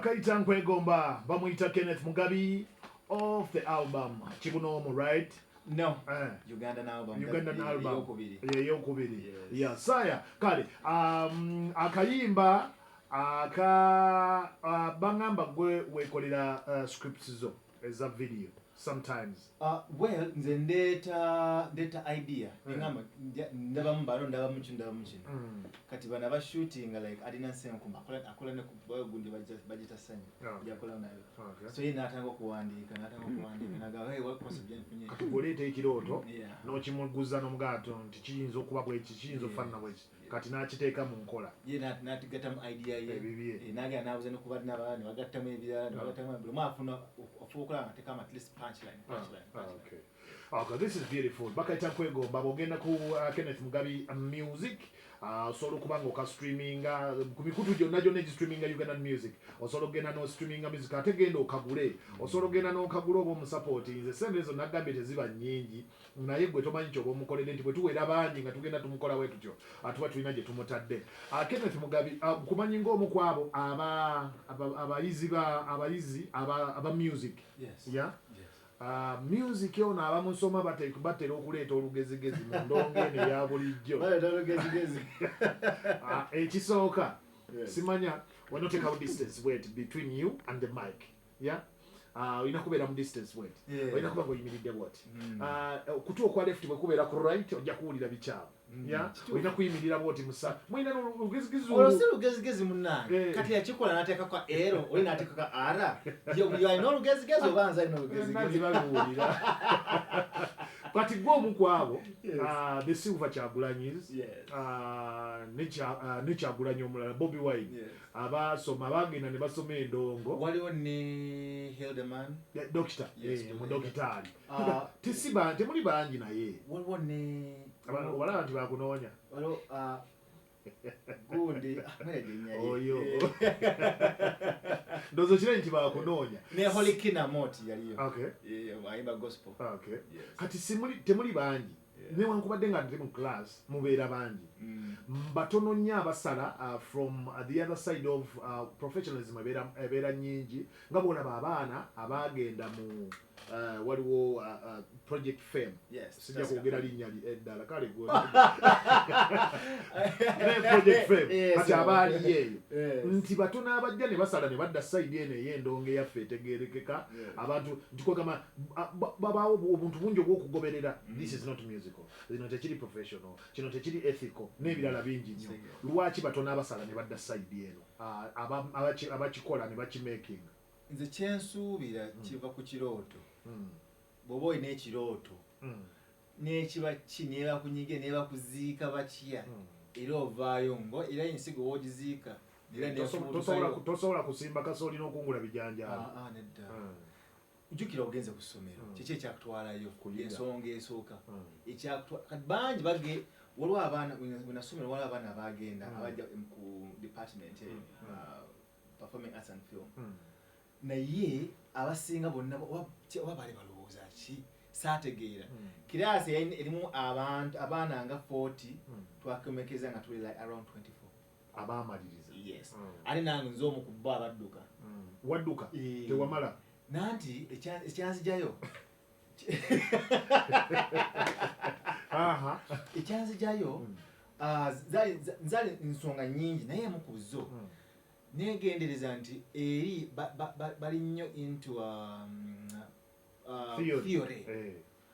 Bakayita Nkwegomba, bamuyita Kenneth Mugabi of the album Kibunoomu, right? No. Ugandan album. Ugandan album. Eyokubiri. Eyokubiri. Yes. Yeah, saya. Kale, akayimba aka bangamba gwe wekolera scripts zo eza video sometimes. Well, nze ndeeta idea. Ngamba ndabamu bano, ndabamu kino, ndabamu kino. Kati bano aba shooting like Adina Senkumba akola ne ku boy gundi bagita Sanyu. Yakola nayo. So ye n'atandika okuwandiika, n'agamba, "Hey, what concept gye nfunye?" Kati bw'oleeta ekirooto, n'okimuguza n'omugato nti kiyinza okuba bweki, kiyinza okufaanana bweki. Kati n'akiteeka mu nkola. Ye n'atugattamu idea ye. Ebibye. N'agenda n'abuuza ne ku banne abalala ne bagattamu ebirala, ne bagattamu buli omu afuna ofuba okulaba nga ateekamu at least punchline, punchline, punchline. Okay, this is beautiful. Bakayita Nkwegomba. Bw'ogenda ku Kenneth Mugabi Music, osobola okuba nga okastreaminga ku mikutu gyonna gyonna egistreaminga Ugandan music. Osobola okugenda n'ostreaminga music, ate genda okagule. Osobola okugenda n'okagula oba omusapoti. Nze sente ezo nagambye teziba nnyingi, naye gwe tomanyi ky'oba omukoledde nti bwe tuwera bangi nga tugenda tumukola bwe tutyo, tuba tulina gye tumutadde. Kenneth Mugabi, nkumanyi ng'omu ku abo abayizi aba music. Yes. Yeah? Yes. Music ono abamusoma batera okuleeta olugezigezi mu ndongo eno eya bulijjo. Baleeta olugezigezi. Ekisooka, Yes. simanya, why not take out distance wait between you and the mic? Yeah? Olina kubeera mu distance wait. Olina kuba ng'oyimiridde bw'oti. Okutu okwa left bwe kubeera ku right ojja kuwulira bikyamu. Yeah? Kituufu. Olina kuyimirira bw'oti musa. Mulina olugezigezi Olwo olwo. si lugezigezi munnange. Kati yakikola n'ateekako L, oli n'ateekako R. Ye alina olugezigezi oba nze alina olugezigezi? Byonna bibabuulira. Kati gwe omu ku abo, Yes. The Silver Kyagulanyis, Yes. ne Kyagulanyi omulala, Bobi Wine. Yes. Abasoma, abagenda ne basoma endongo. Waliwo ne Hilderman. Yeah, doctor. Yes, Mu Doctor. dokitaali. Tesiba, temuli bangi naye. Waliwo ne Obalaba nti bakunoonya. Waliwo, gundi, mwere erinnya lye. Oyo. Ndowooza okirabye nti bakunoonya. Ne Holy Kina Moti yaliyo. Okay. Ayimba gospel. Okay. Yes. Kati temuli bangi. Yeah. Newankubadde nga ndi mu class mubeera bangi. Batono nnyo abasala, from the other side of professionalism ebeera nnyingi nga bw'olaba abaana abaagenda mu, waliwo Project Fame. Yes, Sijja that's kwogera correct. linnya eddala, kale gwe. Ne Project Fame. Yes, Kati yes. abaaliyo eyo. Yes. Nti batono abajja ne basala ne badda side eno ey'endongo eyaffe etegeerekeka. Yes. Abantu nti kwegamba, babaawo obuntu bungi obw'okugoberera. This is not musical. Kino tekiri professional. Kino tekiri ethical. N'ebirala bingi nnyo. Sige. Lwaki batono abasala ne badda side eno? Abakikola ne bakimaking. Nze kyensuubira kiva ku kirooto. Bw'oba olina ekirooto, n'ekiba ki, ne bakunyiga, ne bakuziika batya, era ovaayo ngo, era ensigo w'ogiziika, era n'efubutukayo. Tosobola kusimba kasooli n'okungula bijanjaalo. Nedda. Jjukira ogenze ku ssomero, kiki ekyakutwalayo? Kuyiga. Ensonga esooka. Kati bangi waliwo abaana, we nasomero waliwo abaana abaagenda, abajja ku department eyo, performing arts and film. Naye abasinga bonna oba baali balowooza ki? Saategeera. Kiraasi erimu abaana nga 40, twakomekeza nga tuli like around 24. Abaamaliriza. Yes. Ate nange nze omu ku bo abadduka. Wadduka? Tewamala? Nanti ekyanzijayo. Ekyanzijayo, zaali nsonga nnyingi, naye emu ku zo neegendereza nti eri bali nnyo into Theory. theory.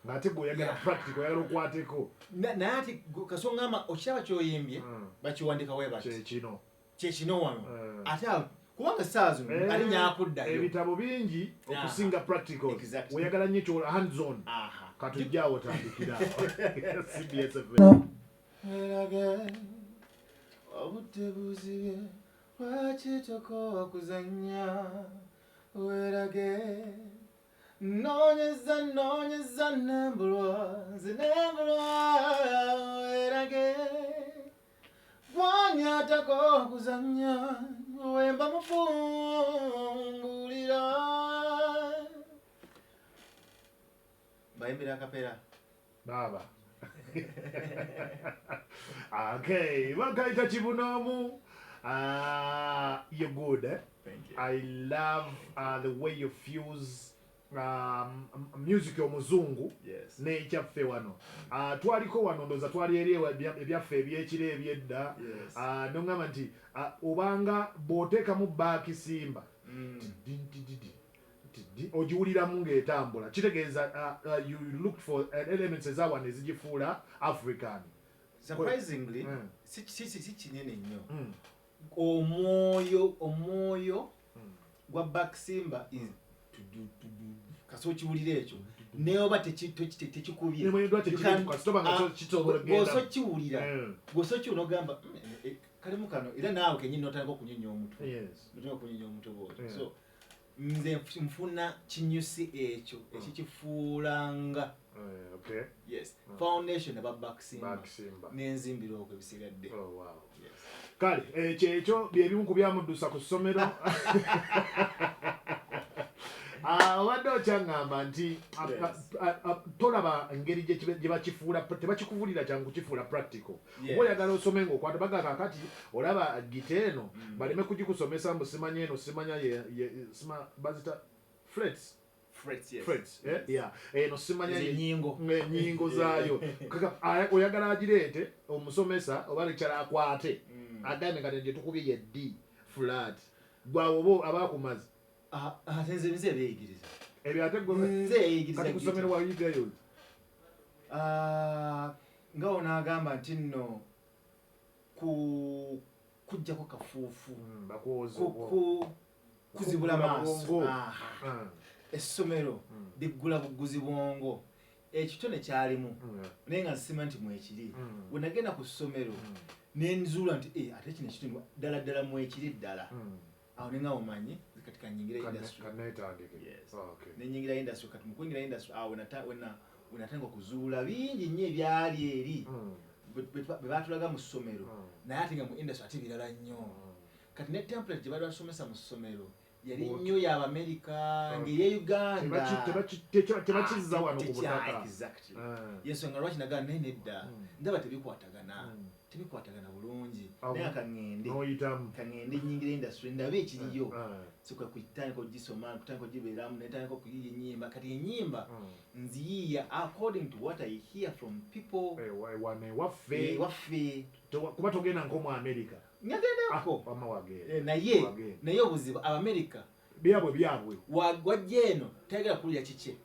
Ng'ate gwe oyagala practical, oyagala okwateko. Naye ate kasonga ama okiraba ky'oyimbye, bakiwandika we bati. Kye kino. Kye kino wano. Ate awo, kubanga essaawa zino ate nyakuddayo. Ebitabo bingi okusinga practical. Exactly. Oyagala nnyo ekyo hands on. Kati ojja otandikira. CBS FM. Erage, obudde buzibye, lwaki tokoowa kuzannya? Werage, noonyeza, noonyeza nembulwa, nze nembulwa. Werage, gwanyatako kuzannya, wemba mufumbulira. Bayimbira akapera. Baba. Okay, bakayita Kibunoomu. You're good, eh? Thank you. I love the way you fuse music omuzungu n'ekyaffe wano. Twaliko wano, ndowooza twali eri ebyaffe ebyekiro ebyedda. Noŋŋamba nti obanga bw'oteekamu baakisimba ogiwuliramu ng'etambula, kitegeeza you looked for elements ezawano ezigifuula African. Surprisingly, si kinene nnyo. Omwoyo gwa bakisimba is tudu, tudu. Kasi okiwulira ekyo naye oba tekikubye. Nemwendwa tekiri, kasitoba nga kisobola bw'osa kugenda. Okiwulira, bw'osa okiwulira ogamba, kalimu kano," era naawe kenyini notandika okunyonya omutwe. Notandika okunyonya omutwe bwotyo. So nze nfuna kinyusi ekyo ekikifuulanga yes, foundation aba bakisimba. Bakisimba. N'enzimbira okwo ebisigadde. Oh, wow. Yes. Kale ekyo ekyo byebimu ku byamuddusa ku ssomero. Ah, obadde okyaŋŋamba nti tolaba ngeri gye bakifuula, tebakikuvulira kyangu kukifuula practical. Oba oyagala osome ng'okwata baga kakati olaba gita eno, baleme kugikusomesa mbu simanya eno, simanya bazita frets. Frets, yes. Frets, eh? Yeah. Eno simanya Enyingo. Ennyingo zaayo. Kaka oyagala agireete omusomesa oba lecturer akwate agambe kati gye tukubye ye D flat, gwawe oba abakumaze. Ah, ah, nze beeyigiriza. Ebyo ate gwe Nze yeeyigiriza kati ku guitar. ssomero wayigayo? Ah, nga onaagamba nti nno ku kujjako kafuufu, Bakwoza. kuzibula Kuggula maaso. bwongo. Aha. Essomero liggula buguzi bwongo. Ekitone kyalimu, naye nga nsima nti mwekiri. Bwe nagenda ku ssomero nenzuula nti, "Eh, ate kino ekitundu ddala ddala mwekiri ddala." Awo nenga omanyi kati kanyingira industry. Kanetandike. Yes. Okay. Nenyingira industry. Kati mukuyingira industry awo wenatandika okuzuula bingi nnyo ebyali eri bwe batulaga mu ssomero, naye ate nga mu industry ate birala nnyo. Kati ne template gye bali basomesa mu ssomero yali nnyo y'Abamerika, ng'eye Uganda Tebakizza wano ku butaka. Exactly. Yensonga lwaki nagala naye nedda, ndaba tebikwatagana, tebikwatagana bulungi. Awo Naye kaŋŋende, n'oyitamu. Kaŋŋende nyingira industry ndabe ekiriyo. Sikwe kutandika ogisoma, kutandika ogibeeramu, netandika okuyiiya ennyimba. Kati ennyimba nziyiiya according to what I hear from people. Wano ewaffe. Ewaffe. Kuba togenda nko mu America. Nyagendako. Wama wagenda. Naye Wagenda. naye obuzibu Abamerika Byabwe byabwe. Wajja eno tayagala kuwulira kikye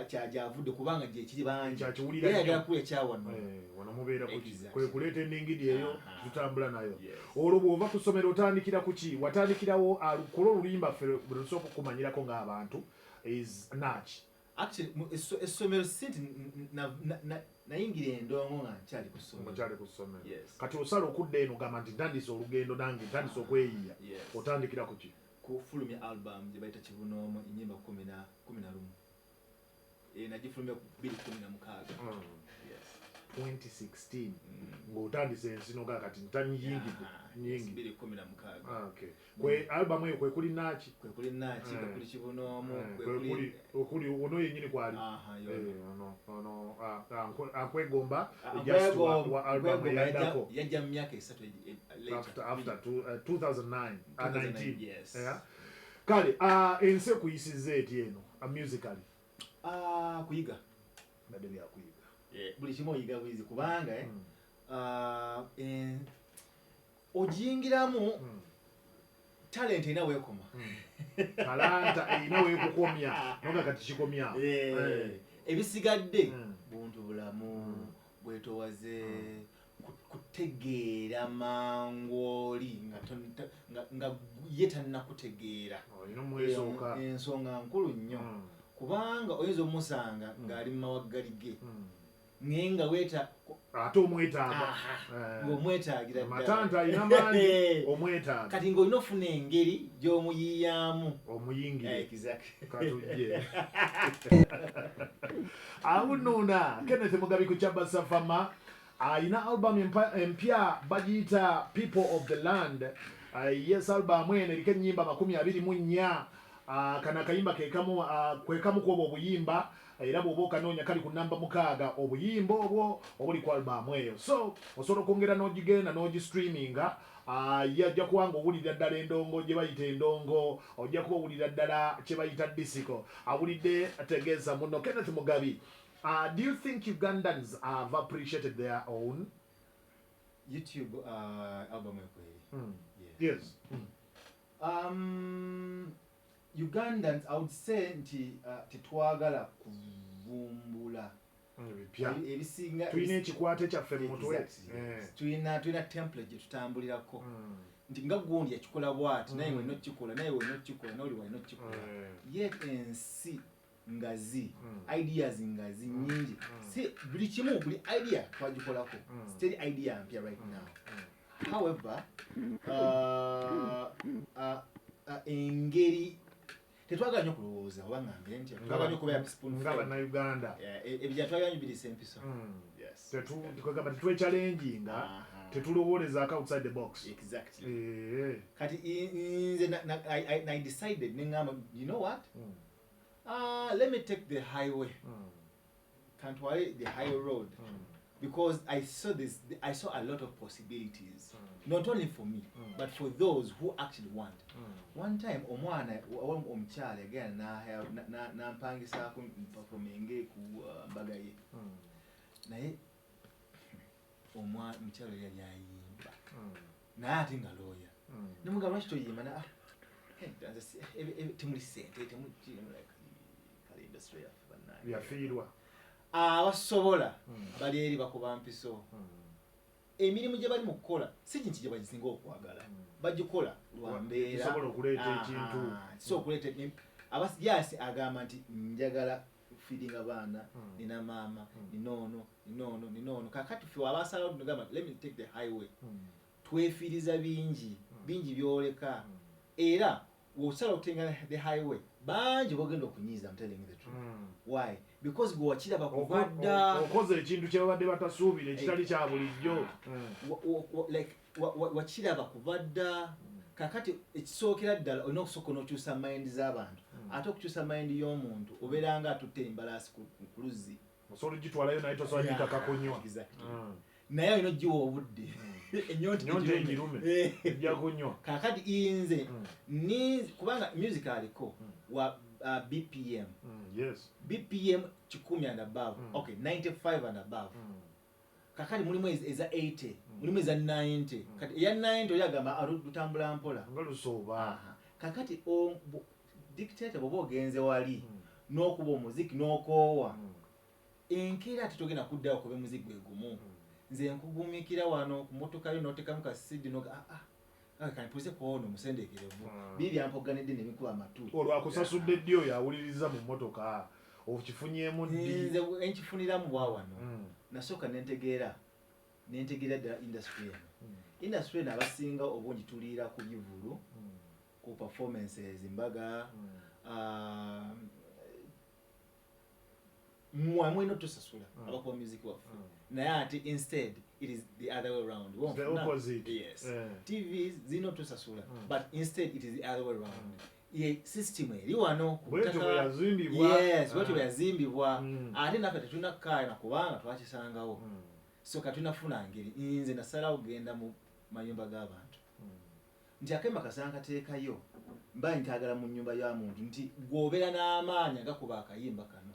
kyajavudde, kubanga gyekiri bangi. Kyakiwulira Ye ayagala nnyo. kuwulira kyawano. Wano mubeera kuki? Exactly. Kwe kuleeta enningidi eyo tutambula nayo. Olwo bw'ova ku ssomero otandikira ku ki? Watandikirawo kulo oluyimba ffe lwe lusooka okumanyirako ng'abantu is Nach. Actually, essomero si nti nayingira endongo nga nkyali ku ssomero. Mukyali ku ssomero. Yes. Kati osala okudda eno gamba nti ntandise olugendo nange, ntandise okweyiya. Yes. Otandikira ku ki? Kufulumya album gye bayita Kibunoomu, ennyimba 11. Nagifulumya 2016. Yes. 2016 ng'otandise ensino ga kati ntanyingidde nyingi. 2016. Ah, okay. Kwe album eyo kwe kuli Naki? Kwe kuli Naki, kwe kuli Kibunoomu, kwe Kwe kuli kuli okuli ono yennyini kwali. Aha, yono. Ono ono Ankwegomba Ah, just wa album Nkwegomba eyaddako. Yajja mu myaka 3 later. After 2009, 2009, 19. yes. Yeah. Kale ensi ekuyisizza eti eno musically? Ah, kuyiga. Badde byakuyiga. Buli kimu oyiga buyizi kubanga ogiyingiramu talent erina weekoma. Talanta erina weekukomya noga kati kikomya. Ebisigadde buntu bulamu, bwetowaze, kutegeera mangu oli nga ye tannakutegeera. Olina omwesooka. Ensonga nkulu nnyo, kubanga oyinza omusanga ng'ali mu mawaggali ge, naye nga weeta Ate omwetaaga. Ng'omwetaagira ddala. Matanta alina mangi, omwetaaga. Kati ng'olina ofuna engeri gy'omuyiiyaamu. Omuyingire. Exactly. Katujje awunuuna Kenneth Mugabi ku Kyabasafama ayina album empya bagiyita People of the Land. Yes, album eno eriko ennyimba 24. Kano akayimba kekamu, kwekamu kwobwo obuyimba, era bw'oba okanoonya kali ku namba 6, obuyimba obwo obuli ku album eyo. So osobola okwongera n'ogigenda n'ogistreaminga. Yajja kuba nga owulira ddala endongo gye bayita endongo, ojja kuba owulira ddala kye bayita disco. Awulidde tegeeza muno Kenneth Mugabi. Do you think Ugandans have appreciated their own? YouTube album ekweri? Yes. Yes. Ugandans, I would say nti tetwagala kuvumbula Ebipya. Ebisinga. Tulina ekikwate kyaffe mu mutwe. Exactly. Tulina template gye tutambulirako nti nga gundi yakikola bwati, naye olina okukikola, naye olina okukikola, naye oli walina okukikola. Yet ensi ngazi, ideas ngazi nyingi. Si buli kimu, buli idea twagikolako. Teri idea mpya right now. However, engeri tetwagala nnyo kulowooza, oba ngambe ntya, twagala nnyo okubeera spoon nga fed. Bannayuganda. Yeah, ebyo twagala nnyo birisa empiso. Yes. Kwegamba tetwekyalenjinga, tetulowoolezaako outside the box. Exactly. Kati nze I decided, neŋŋamba, you know what, let me take the highway, kantwale the high road, because I saw a lot of possibilities, not only for me, but for those who actually want. One time omwana oba omukyala yagenda nampangisaako performinge ku mbaga ye, naye omukyala oyo yali ayimba, naye ate nga looya. Nemugamba, "Lwaki toyimba?" Na, "Ah, nze temuli sente, temuli ki." Like, kale industry yaffe, bannange. Yafiirwa. Abasobola bali eri bakuba mpiso. Emirimu gye bali mu kukola si kintu gye bagisinga okwagala, bagikola lwa mbeera. Kisobola okuleeta ekintu. Kisobola okuleeta yasi agamba nti njagala feeding abaana, nina maama, nina ono, nina ono, nina ono. Kakati ffe wabasalawo tugamba, let me take the highway. Twefiiriza bingi, bingi byoleka, era wosala okutenga the highway, bangi bogenda okunyiiza. I'm telling you the truth. Why? Because gwe wakiraba kuva dda. Okoze ekintu kye babadde batasuubira, ekitali kya bulijjo. Like wakiraba kuva dda. Kakati ekisookera ddala olina okusooka n'okyusa mind z'abantu. Ate okukyusa mind y'omuntu, obeera nga atutte embalaasi ku luzzi. Osobola ogitwalayo naye tosobola gikaka kunywa. Exactly. Naye olina ogiwa obudde, ennyonta Ennyonta egirume. egirume. Ejja kunywa. Kakati nze ni kubanga music aliko wa BPM. BPM 100 and above. Okay, 95 and above. Kakati mulimu eza 80, mulimu eza 90. Kati eya 90 oli agamba, "Ah, lutambula mpola." Nga lusooba. Aha. Kakati dictator bw'oba ogenze wali n'okuba omuziki n'okoowa, enkeera ate togenda kuddayo okuba emuziki gwe gumu. Nze nkugumikira wano ku motoka yo n'oteekamu ka CD noga, ah, ah, kanipulise ku ono musendeekerevu. Biri byampoganidde ne bikuba amatu. Olwo akusasudde ddi oyo awuliriza mu mmotoka? Okifunyeemu ddi? Nze enkifuniramu bwa wano. Nasooka nentegeera ddala industry eno. Industry eno abasinga obungi tuliira ku bivulu, ku performances, mbaga. Mmwe mulina otusasula abakuba music waffe, naye ate instead it is the other way round. The opposite. Yes. TVs zirina otusasula, but instead it is the other way round. Ye system eri wano ku Bwetyo ttaka. bwe yazimbibwa. Yes, bwetyo bwe yazimbibwa. Ate naffe tetulina kukaayana kubanga twakisangawo. So katunafuna ngeri nze nasalawo kugenda mu mayumba g'abantu nti akema kasanga kateekayo mba ntagala mu nnyumba ya muntu nti gw'obeera n'amaanyi agakuba akayimba kano.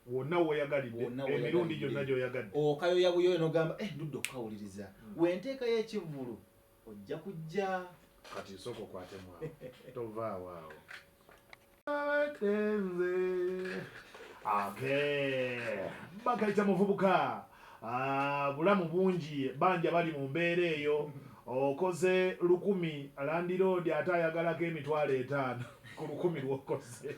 Wonna weoyagalidde. Wonna emirundi weoyagalidde. Gyonna gy'oyagadde. Okayoya buyoyo n'ogamba, eh, ndudde okukawuliriza. Wenteekayo ekivvulu ojja kujja. Kati sooka okwatemu awo, tovaawo awo. Nze ake bakayita muvubuka. Ah, bulamu bungi, banja bali mu mbeera eyo. Okoze 1000, landlord ate ayagalako 50,000 ku 1000 lwokoze.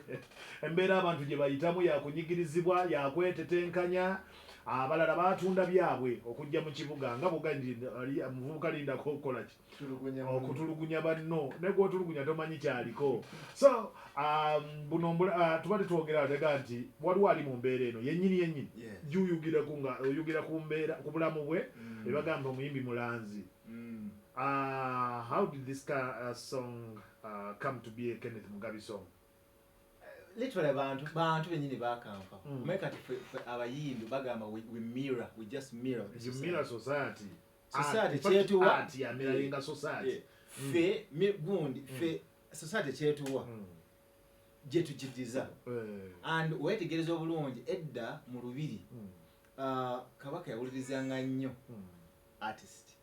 Embeera abantu gye bayitamu yakunyigirizibwa, yakwetetenkanya. Abalala batunda byabwe okujja mu kibuga nga bugandi muvubuka lindako okukola ki? Okutulugunya banno, ne gwotulugunya tomanyi kyaliko. So buno tuba tetwogera tega nti waliwo ali mu mbeera eno yennyini yennyini gyuyugiraku nga oyugira ku mbeera ku bulamu bwe. Ebagamba omuyimbi mulanzi. How did this song come to be a Kenneth Mugabi song? Literally bantu benyini bakampa. Omanyi kati ffe abayimbi bagamba we mirror, we just mirror the You society. mirror society. Society Art, in fact, kyetuwa. art ya mirroringa society. Ffe gundi, ffe society kyetuwa. Gye tugidiza. And weetegereza obulungi edda mu lubiri, kabaka yawulirizanga nnyo artist.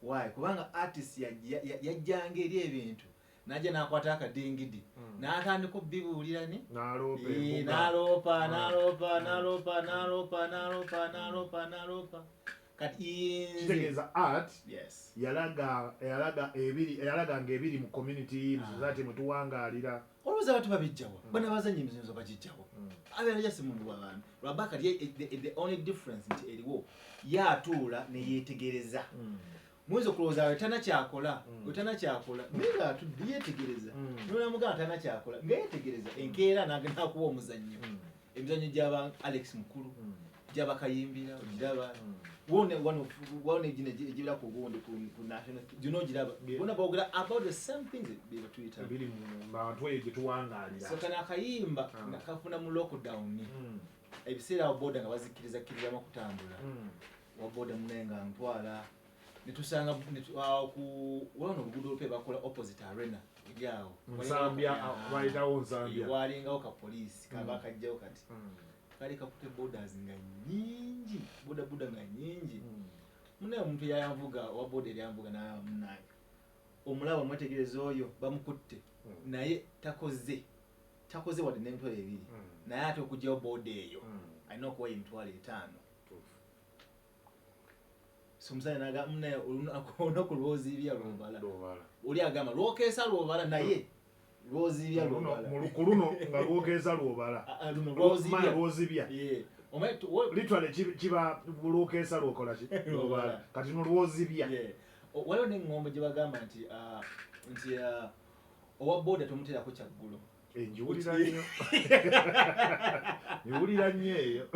Why? Kubanga artist yajjanga eri ebintu n'ajja n'akwata akadingidi n'atandika obbibuulira ne N'aloopa embuga. N'aloopa, n'aloopa, n'aloopa, n'aloopa, n'aloopa, n'aloopa, n'aloopa. Kati nze Kitegeeza art Yes. yalaganga ebiri mu community, mu society mwe tuwangaalira. Olowooza abantu babijjawa? Bano abazannya emizannyo bagijjawa. Abeera just muntu w'abantu. Lwaba kati the only difference nti eriwo ye atuula ne yeetegereza. Muyinza okulowooza awo tana kyakola, tana kyakola, naye ng'atudde yeetegereza. N'onamugamba tana kyakola, nga yeetegereza. Enkeera n'agenda akuwa omuzannyo. Emizannyo gy'aba Alex Mukulu, gy'aba Kayimbira, ogiraba. Wone, one of, wone gino egibira ku gundi, ku national, gino ogiraba. Bonna boogera about the same things bye batuyita. Ebiri mu bantu eyo gye tuwangaalira. So kano akayimba nga kafuna mu lockdown. Ebiseera awo boda nga bazikkirizakkirizamu okutambula. Wa boda munaye nga ntwala. Ne tusanga, ne tu-, awo ku, waliwo n'oluguudo olupya bakola opposite arena, eri awo. Nsambya, bayitawo Nsambya. Walingawo ka poliisi, kaba kajjawo kati. Kali kakutte borders nga nnyingi, boda boda nga nnyingi. Munaye omuntu yayanvuga, wa boda eri yanvuga n'aba munaye. Omulaba omwetegereza oyo bamukutte. Naye takoze wadde n'emitwalo ebiri. Naye ate okuggyawo boda eyo, alina okuwa emitwalo 5. So omusajja n'agamba, munaye olunaku lw'oziibya lw'obala. Lw'obala. Oli agamba lw'okeesa lw'obala, naye lw'oziibya lw'obala. Ku luno nga lw'okeesa lw'obala. Luno lw'oziibya. Maya lw'ozibya. Yeah. Omanyi Literally kiba lw'okeesa lw'okola ki? Lw'obala. Kati luno lw'ozibya. Yeah. Waliwo n'eŋŋombo gye bagamba nti, owa boda tomuteerako kyaggulo. Njiwulira nnyo. Njiwulira nnyo eyo.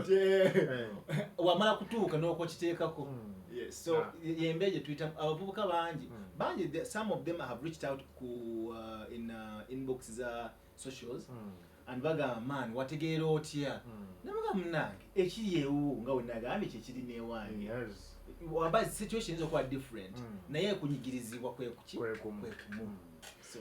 Wamala kutuuka n'okukiteekako. Yes. So, yembeera gye tuyitamu, abavubuka bangi. Bangi, some of them have reached out ku in inbox za socials. And bagamba, man, wategeera otya? Ne bagamba, munnange, ekiri ewuwo nga we nagambye kye kiri n'ewange. Waba situation eyinza okuba different. Naye kunyigirizibwa kwe kuki? Kwe kumu. Kwe kumu. So.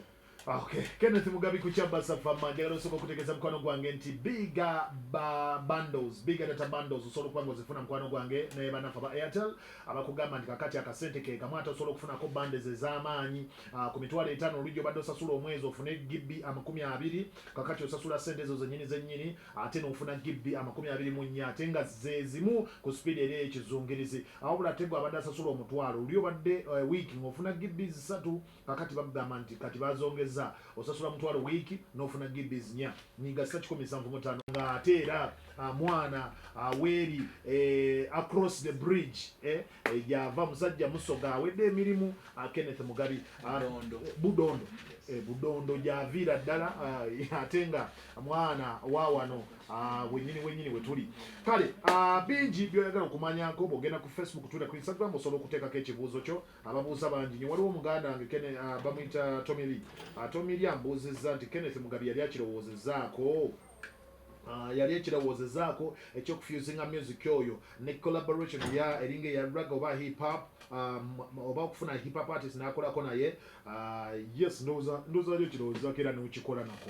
Okay. Kenneth Mugabi ku Kyabasa Fama, njagala osooka okutegeeza mukwano gwange nti Biga ba bundles, Biga data bundles osobola okuba ng'ozifuna mukwano gwange ne bannaffe aba Airtel abakugamba nti kakati akasente ke kamu ate osobola okufunako bundles ez'amaanyi, ku mitwalo etaano olujja obadde osasula omwezi ofune GB amakumi abiri, kakati osasula ssente ezo zennyini zennyini ate n'ofuna GB amakumi abiri mu nnya ate nga ze zimu ku speed eri ey'ekizungirizi. Wabula ate gwe abadde asasula omutwalo oli obadde, wiiki ng'ofuna GB 3, kakati bagamba nti kati bazongeza osasula mutwalo wiiki n'ofuna GB 4, nyiga sita kikumi nsanvu mu ttaano ng'ate era, mwana, weeri, across the bridge, yava musajja musoga awedde emirimu, Kenneth Mugabi, Budondo. Budondo. Budondo gy'aviira ddala, ate nga mwana wa wano, wennyini wennyini we tuli. Kale, bingi by'oyagala okumanyako bw'ogenda ku Facebook, Twitter, ku Instagram osobola okuteekako ekibuuzo kyo. Ababuuza bangi nnyo. Waliwo omuganda wange Kenneth, bamuyita Tommy Lee. Tommy Lee ambuuzizza nti Kenneth Mugabi yali akirowoozezaako. Yali ekirowoozezaako ekyokufusinga music oyo ne collaboration ya eringa eya ragga oba hip hop, oba okufuna hip hop artist n'akolako naye. Yes, ndowooza yali ekirowoozezaako era n'okikola nako,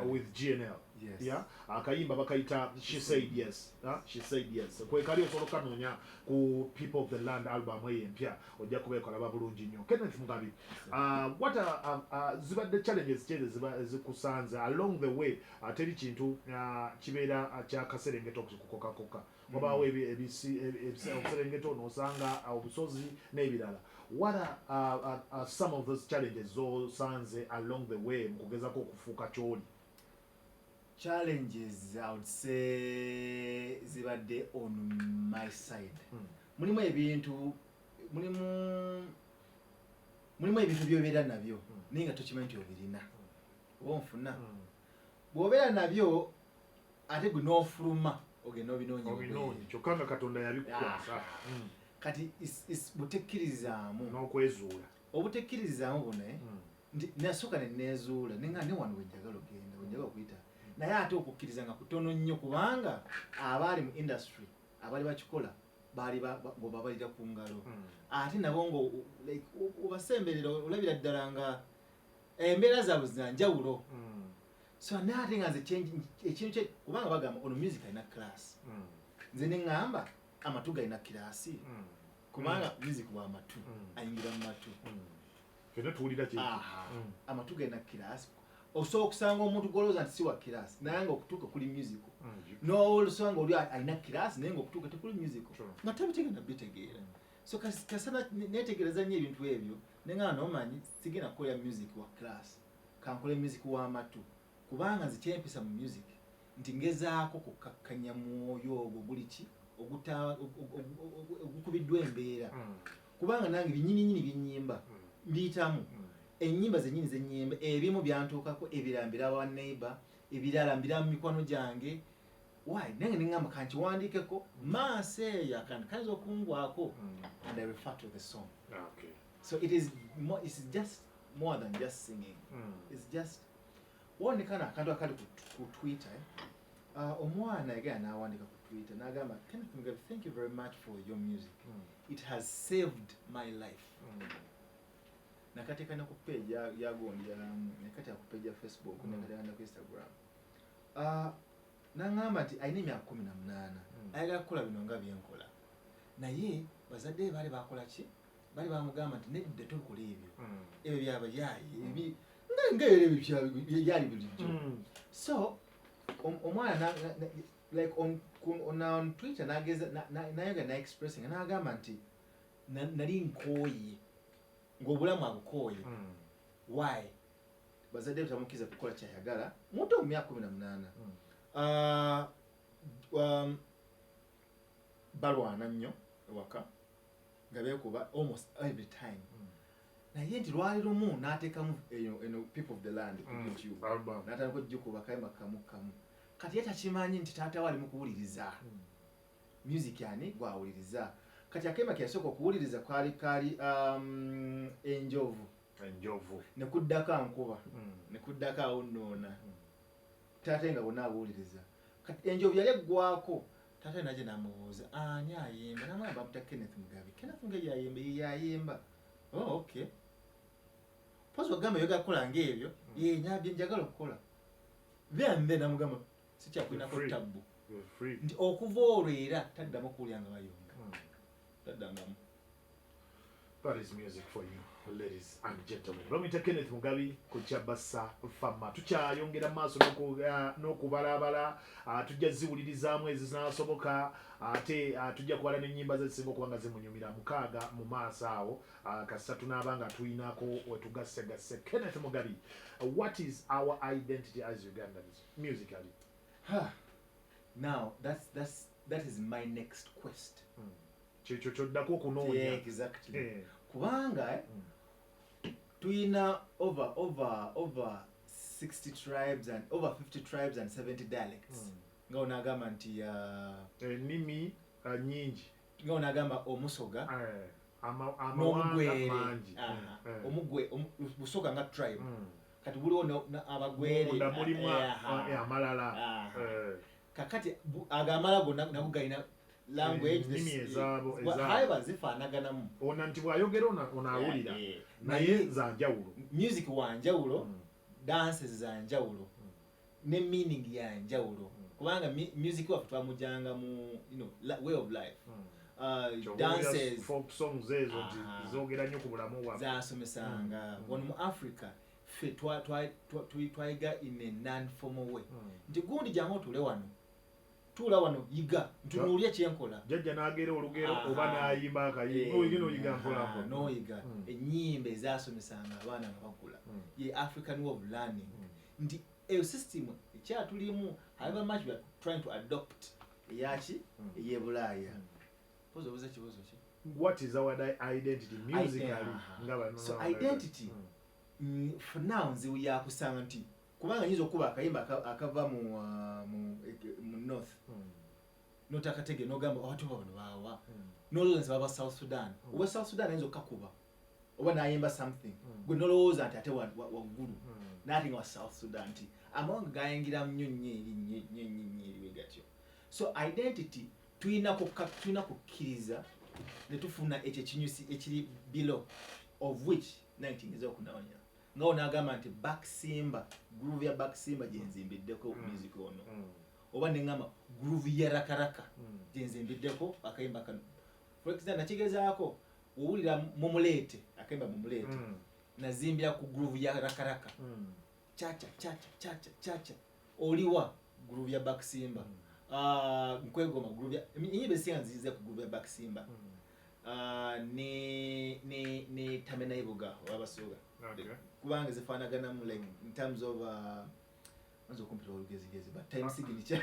with GNL. Yes. Yeah? Akayimba bakayita She Said Yes. She Said Yes. Kwe kali osobola okanoonya ku People of the Land album eyo empya, ojja kuba ekolaba bulungi nnyo. Kenneth Mugabi, what are, zibadde challenges ki ezo ezikusanze along the way? Teri kintu, kibeera, kyakaserengeto kukokakoka. Wabaawo obuserengeto n'osanga, obusozi n'ebirala. What are, some of those challenges z'osanze along the way mu kugezaako okufuuka ky'oli? Challenges, I would say, zibadde on my side. Mulimu ebintu, mulimu, mulimu ebintu by'obeera nabyo, naye nga tokimanyi nti obirina. Oba onfuna? Bw'obeera nabyo, ate gwe n'ofuluma, ogenda obinoonya Obinoonye, kyokka nga Katonda yabikukwasa. Kati butekkirizaamu. N'okwezuula. Obutekkirizaamu buno, nti nasooka ne neezuula, ne nga ne wano we njagala okugenda, we njagala okuyita. Naye ate okukkiriza nga kutono nnyo, kubanga abaali mu industry abaali bakikola baali ng'obabalira ku ngalo. Ate nabo nga like, obasemberera, olabira ddala nga embeera zaabwe za njawulo. So naye ate nga nze ekintu kye, kubanga bagamba ono music alina class, nze ne ŋŋamba amatu galina class, kubanga music wa matu, ayingira mu matu. Fenna tuwulira ki. Aha. Amatu galina class. Osobola okusanga omuntu gwolowooza nti si wa class, naye nga okutuuka kuli music, n'olusanga oli alina class, naye nga okutuuka tekuli music, nga tabitegenda bitegeera. So kasana netegereza nnyo ebintu ebyo, neŋŋamba, nomanyi, sigenda kukolera music wa class, kankole music w'amatu, kubanga nze kyempisa mu music nti ngezaako kukakkanya mwoyo ogwo guli ki ogukubiddwa embeera, kubanga nange binyininyini byenyimba mbiyitamu. Ennyimba zenyini zenyimba, ebimu byantuukako, ebirala mbiraba wa neighbor, ebirala mbiraba mu mikwano gyange. Why nange neŋŋamba kankiwandiikeko maaso eyo, akantu kayinza okungwako, and I refer to the song. So it is more, it's just more than just singing. It's just wonekana akantu akali ku Twitter, eh? Omwana yagenda n'awandika ku Twitter n'agamba, "Kenneth Mugabi, thank you very much for your music. It has saved my life." Nakateeka ne ku page ya gundi nakateeka ku page ya Facebook, nakateeka ne ku Instagram. N'aŋŋamba nti alina emyaka 18, ayagala kukola bino nga byenkola, naye bazadde be baali bakola ki, baali bamugamba nti nedda, tokola ebyo, ebyo byabayaayi, ebi nga era ebyo byali bulijjo. So omwana like on Twitter nageza nayoga na expressing, n'agamba nti nali nkooye, ng'obulamu abukooye. Why bazadde be tamukkiriza kukola kyayagala, muto mu myaka 18. Ah, balwana nnyo ewaka, nga beekuba almost every time, naye nti lwali lumu n'ateekamu eno People of the Land ku YouTube, Album. n'atandika okugikuba kayimba kamu kamu. Kati ye takimanyi nti taata we ali mu kuwuliriza music ani gwawuliriza. Kati akayimba ke yasooka okuwuliriza kaali Enjovu. Enjovu. Ne kuddako Ankuba, ne kuddako Awo Nnoona. Taata nga bonna abuwuliriza. Kati Enjovu yali eggwako, taata we najja n'amubuuza ani ayimba, namugamba bamuta Kenneth Mugabe. Kenneth Mugabe yayimba, ye yayimba. Oh, okay, pozi wagamba yogera kukola ngaebyo, ye nyabye njagala okukola byanze. Namugamba sikyakulinako Free. tabbu. You're free. Nti okuva olwo era taddamu okuwulira nga bayomba, taddangamu. That is music for you, ladies and gentlemen. Bamuyita Kenneth Mugabi ku Kyabasa Fama. Tukyayongera mu maaso n'okubalabala, tujja ziwulirizaamu ezinaasoboka, ate tujja kubala n'ennyimba ze zisinga okuba nga zimunyumira 6 mu maaso awo, kasita tunaaba nga tulinako wetugassegasse. Kenneth Mugabi, what is our identity as Ugandans musically? Ha. Now that is my next quest. Kyekyo kyoddako okunoonya. Yeah, exactly. Kubanga tuyina over 60 tribes and over 50 tribes and 70 dialects, nga onagamba nti Ennimi nyingi. Nga onagamba Omusoga Amawanga n'Omugwere. mangi. Aha. Omugwe Busoga nga tribe, kati buliwo Abagwere. Munda mulimu Aha. amalala. Aha. Kakati ago amala gonna nago galina language. Ennimi ezaabo. However zifaanaganamu. Ona nti bw'ayogera ono awulira, naye za njawulo. Music wa njawulo, dances za njawulo, ne meaning ya njawulo, kubanga music waffe twamujjanga mu way of life, Ky'oba dances, owulira folk songs ezo nti zoogera nnyo ku bulamu bwaffe. Zasomesanga. Wano mu Africa ffe twayiga in a non formal way, nti gundi jangu otuule wano, tuula wano, yiga, ntunuulye kyenkola. Jjajja n'agera olugero oba n'ayimba akayimba, oyiga n'oyiga mpolampola. N'oyiga. Ennyimba ezasomesanga abaana nga bakula, ye African way of learning, nti eyo system ekyatulimu, however much we are trying to adopt eyaki ey'ebulaaya. Poza obuuza kibuuzo ki? What is our identity musically? Nga bano So identity, for now nzibu yakusanga nti kubanga nyinza okuba akayimba akava mu north, notakatege, nogamba abatu bano baawa, nolowooza nti baba South Sudan. Oba South Sudan ayinza okukakuba. Oba n'ayimba something, gwe nolowooza nti ate waggulu, naate nga wa South Sudan, nti amawanga gayingira nnyo nnyo eri nnyo nnyo nnyo nnyo eri bwe gatyo. So identity tulina kukkiriza ne tufuna ekyo ekinyusi ekiri below, of which nange ngeza okunoonya, nga onaagamba nti Bakisimba, groove ya Bakisimba gyenzimbiddeko music ono, oba neŋŋamba groove ya Rakaraka gyenzimbiddeko akayimba kano. For example, nakigezaako, owulira Mumuleete, akayimba Mumuleete, nazimbira ku groove ya Rakaraka, chacha chacha chacha chacha. Oliwa groove ya Bakisimba. Ah, Nkwegoma groove ya, enyimba ezisinga nziziza ku groove ya Bakisimba. Ah, ne Tamenaibuga owabasoga, kubanga zifaanaganamu, like in terms of anza okumpita olugezigezi, but time signature.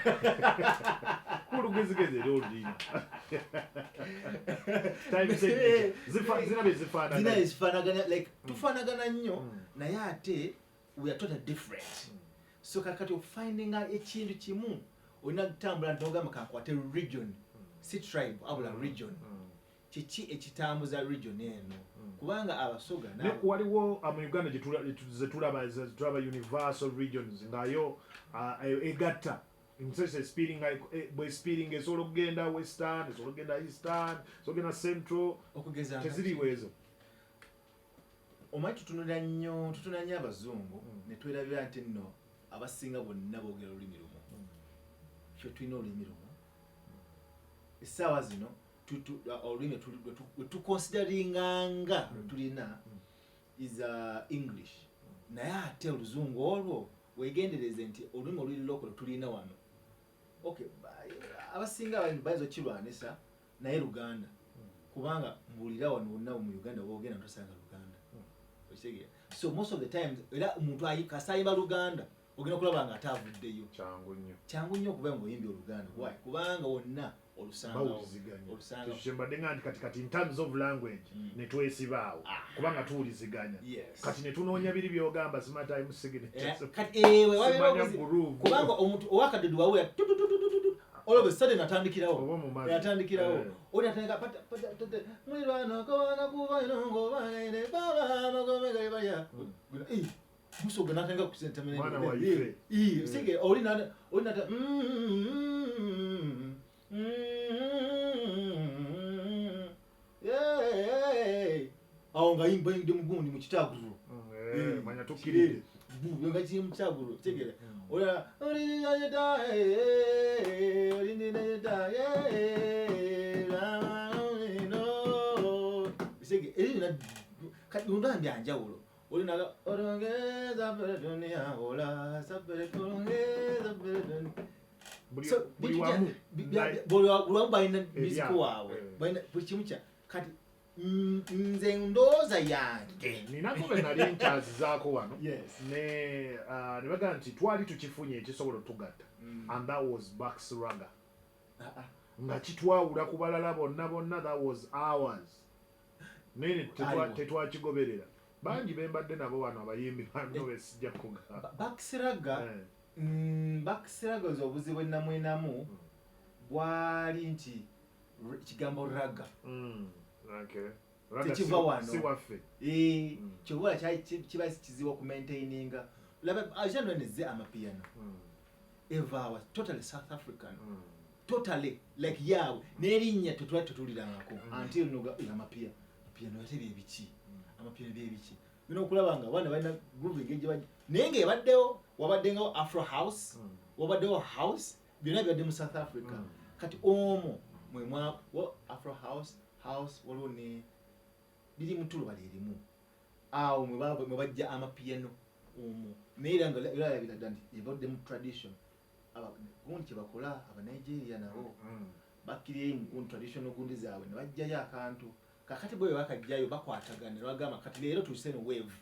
Olugezigezi era olulina time signature. Zina bye zifaanagana. Zina ezifaanagana, like tufaanagana nnyo, naye ate we are totally different. So kakati ofindinga ekintu kimu, olina kutambula nti nogamba kankwate region, si tribe abula region. Kiki ekitambuza region eno? Kubanga Abasoga Ne waliwo mu Uganda zetulaba universal regions ngayo egatta nsese speeding, bwe speeding esobola okugenda western, esobola okugenda eastern, esobola okugenda central. Okugeza nga Teziriwo ezo. Omanyi tutunula nnyo abazungu, ne twerabira nti nno abasinga bonna boogera olulimi lumu. Ffe tulina olulimi lumu essaawa zino, olulimi lwe tuconsideringanga lwe tulina is English, naye ate oluzungu olwo wegendereze nti olulimi oluli local tulina wano. Okay, abasinga bayinza okukirwanisa, naye Luganda, kubanga mbuulira, wano wonna mu Uganda wogenda tosanga Luganda. Okitegeera? So most of the times era omuntu kasayimba Luganda, ogenda okulaba nga ate avuddeyo. Kyangu nnyo. Kyangu nnyo okuba nga oyimbye Oluganda. Why? Kubanga wonna olusangawo. Bawuliziganya. Olusanga. Ekyo kyembadde nga nti kati in terms of language ne twesibaawo, kubanga tuwuliziganya. Kati ne tunoonya biri byogamba, sima time signature. Kati ewe wabeera Simanya obuzibu. groove. Kubanga omuntu owakadudu wawulira tutututututu, all of a sudden atandikirawo. Oba mu mazzi. Atandikirawo. Oli atandika pata pata tete mulirwano kowana kuva inongo banene baba magome gali balya. Eh, musoga natandika kusenta. Mwana waife. Eh, sige oli na yeah, awo nga yimba yingide mugundi mu kitaguru. Eh, manya tukkiridde. Bu nga kiri mu kitaguru, tegera. Ola olinayeta sege eri kati unda byanjawulo, olinaga olongeza pere dunia ola sapere olongeza pere dunia. Buli So, buli bintu wamu buli wamu balina music Ebyabwe. waabwe. Balina buli kimu kya kati nze ndowooza yange. Ninako be nali nkyazizaako wano, ne bagamba nti twali tukifunye ekisobola otugatta, and that was Bax Ragga, nga kitwawula ku balala bonna bonna. That was ours, naye Aliwo. tetwakigoberera. Bangi bembadde nabo wano, abayimbi bano besijja kugamba. Bax Ragga, Bax Ragga ozo obuzibu enamwenamu bwali nti ekigambo ragga Ragga tekiva wano. Si waffe. Eh, kyobola kyali kiba kizibu okumaintaininga. Laba genre nezze amapiano, eva was totally South African, totally like yaabwe, n'erinnya tetwali tetulirangako until noga amapiano ate byebiki, amapiano byebiki bino, okulaba nga abaana balina groove engeri gye bajja, naye ng'ebaddewo, wabaddengawo afro house, wabaddewo house, byonna bibadde mu South Africa. Kati omwo mwe mwa afro house, house, waliwo ne biri mu ttuluba lyerimu, awo mwe bajja amapiano omwo, naye era nga era ddala nti ebadde mu tradition. Gundi kye bakola Abanigeria nabo bakkirire mu gundi traditional gundi zaabwe ne bajjayo akantu. Kakati bwe bakajjayo bakwatagana ne bagamba kati leero tuyise no wave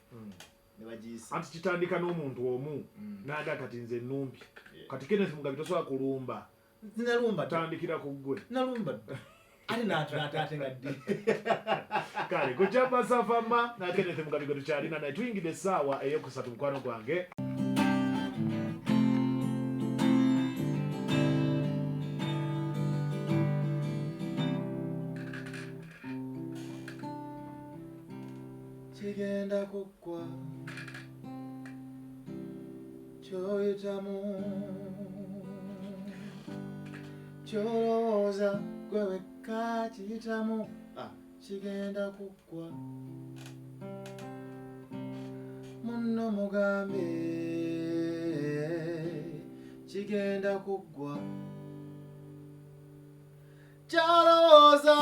ne bagiyisa. Anti kitandika n'omuntu omu n'aga kati nze numbi. Kati Kenneth Mugabi tosobola kulumba. Nalumba dda. Tandikira ku ggwe. Nalumba dda, ate naatu ate nga ddi. Kale kukyapa safama na Kenneth Mugabi gwe tukyalina naye, tuyingidde essaawa eyokusatu, mukwano gwange. Kigenda kuggwa kyoyitamu, kyolowooza gwe wekka kiyitamu. Ah, kigenda kuggwa. Munno mugambe kigenda kuggwa. Kyalowooza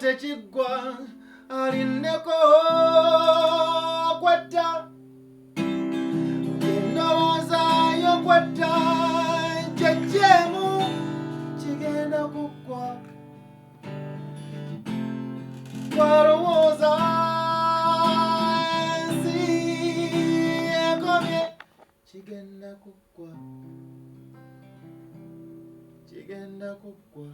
tekiggwa, alinneko kwetta. Endowooza y'okwetta gyejjeemu, kigenda kuggwa. Twalowooza ensi ekomye, kigenda kuggwa, kigenda kuggwa.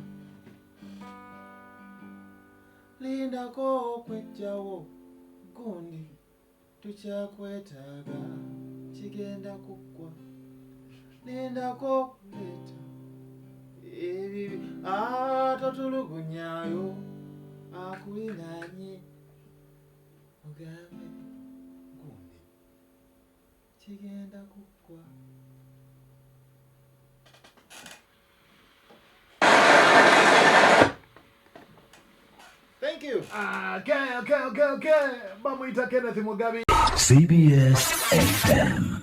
Lindako okwejjawo gundi, tukyakwetaaga, kigenda kuggwa. Lindako okuleeta ebibi, totulugunyayo akulinaanye, mugambe gundi kigenda kuggwa. Thank you. Okay. Bamuyita Kenneth Mugabi. CBS FM.